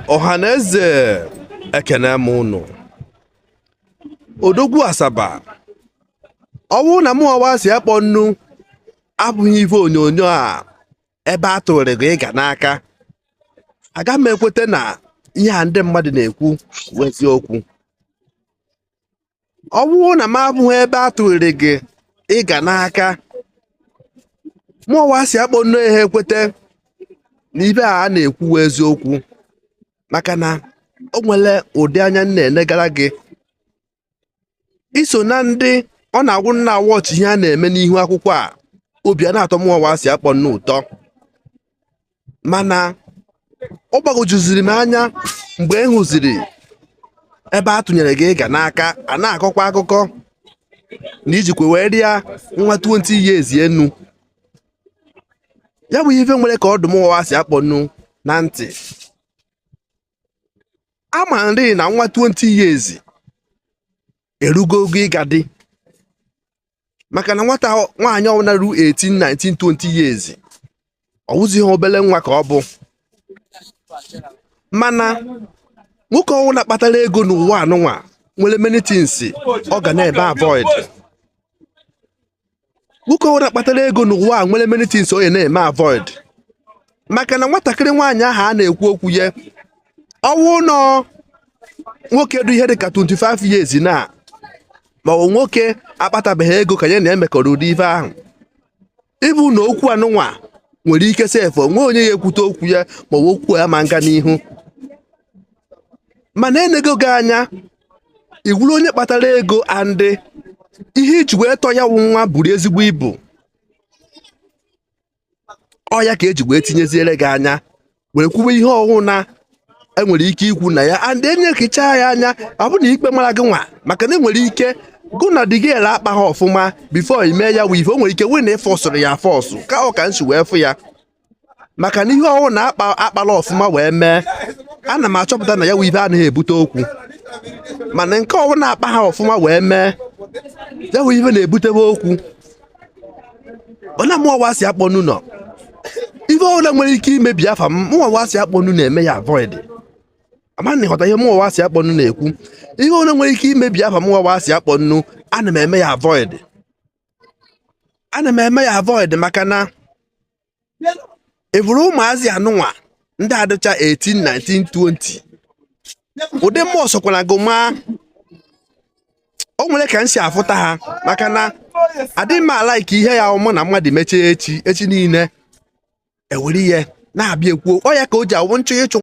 Ọha na eze, ekene m ụnụ. Odogwu Asaba, ọ bụrụ na mụ ọwa si akpọ nnu abụghị ife onyonyo a ebe a tụrụ gị ịga n'aka, aga m ekweta na ihe a ndị mmadụ na-ekwu bụ eziokwu. Ọ bụrụ na m abụghị ebe a tụrụ gị ịga n'aka, mụ ọwa si akpọ nnu ehe ekweta na ife a na-ekwu bụ eziokwu, maka na o nwere ụdị anya m na-enegara gị. Iso na ndị ọ na-agwụ nna wọchị ihe a na-eme n'ihu akwụkwọ a, obi a na-atọ mụnwa si akpọ nnu ụtọ, mana ọ gbagwojuziri m anya mgbe e hụziri ebe a tụnyere gị ịga n'aka, a na-akọkwa akụkọ na ijikwa wee rịa nwa 20 years enu. Ya bụ ife nwere ka ọdụm ụwa si akpọ nnu na ntị. Ama nri na nwa 20 years erugo ogo ịga dị, maka na nwata nwaanyị ọbụla ru 18, 19, 20 years, ọ wụzighị obele nwa ka ọ bụ. Mana nwoke ọbụla kpatara ego n'ụwa anụnwa nwere many things ọ ga na-eme avoid. Nwoke ọbụla kpatara ego n'ụwa a nwere many things ọ ya na-eme avoid, maka na nwatakịrị nwaanyị ahụ a na-ekwu okwu ya, ọwụ nọ nwoke dị ihe dịka 25 years na ma ọ bụ nwoke akpatabeghị ego ka ya na-emekọrọ ụdị ife ahụ, ịbụ na okwu anụnwa nwere ike sef onwe onye ya ekwute okwu ya, ma ọ bụ okwu ya ma nga n'ihu. Mana enego gị anya iwuru onye kpatara ego, andị ihe iji wee tọọ ya wụ nwa buru ezigbo ibu, ọ ya ka eji wee tinyeziere gị anya were kwuwe ihe ọhụụ na enwere ike ikwu na ya, and enyekecha ya anya, ọ bụ na ikpe mara gị nwa, maka na enwere ike gụ na di gị ele akpa ha ọfụma before ime ya wụ ife. O nwere ike wee na ịfọsụrụ ya afọsụ ka ọ ka nsi wee fụ ya, maka na ihe ọhụụ na akpa akpala ọfụma wee mee, ana m achọpụta na ya wụ ife anaghị ebute okwu. Mana nke ọwụ na-akpa ha ọfụma wee mee, ya wụ ife na-ebutebe okwu. Ọ na mụọwa si akpọ nụ ife ọbụla nwere ike imebi afa m, mụọwa si akpọ nụ na-eme ya avoid. Ama na ịghọta ihe mụọwa si akpọ nụ na-ekwu. Ihe ọbụla nwere ike imebi afa mụọwa si akpọ nnu, ana m eme ya avoid, ana m eme ya avoid, maka na ịbụrụ ụmụazị anụnwa ndị adịcha 18, 19, 20, ụdị mmụọ sokwara gị maa. O nwere ka m si afụta ha, maka na adịghị m ala ike ihe ya mụ na mmadụ mechie echi echi niile ewere ihe na-abịa ekwuo ọ ya ka o ji awụ nchọ ịchụ.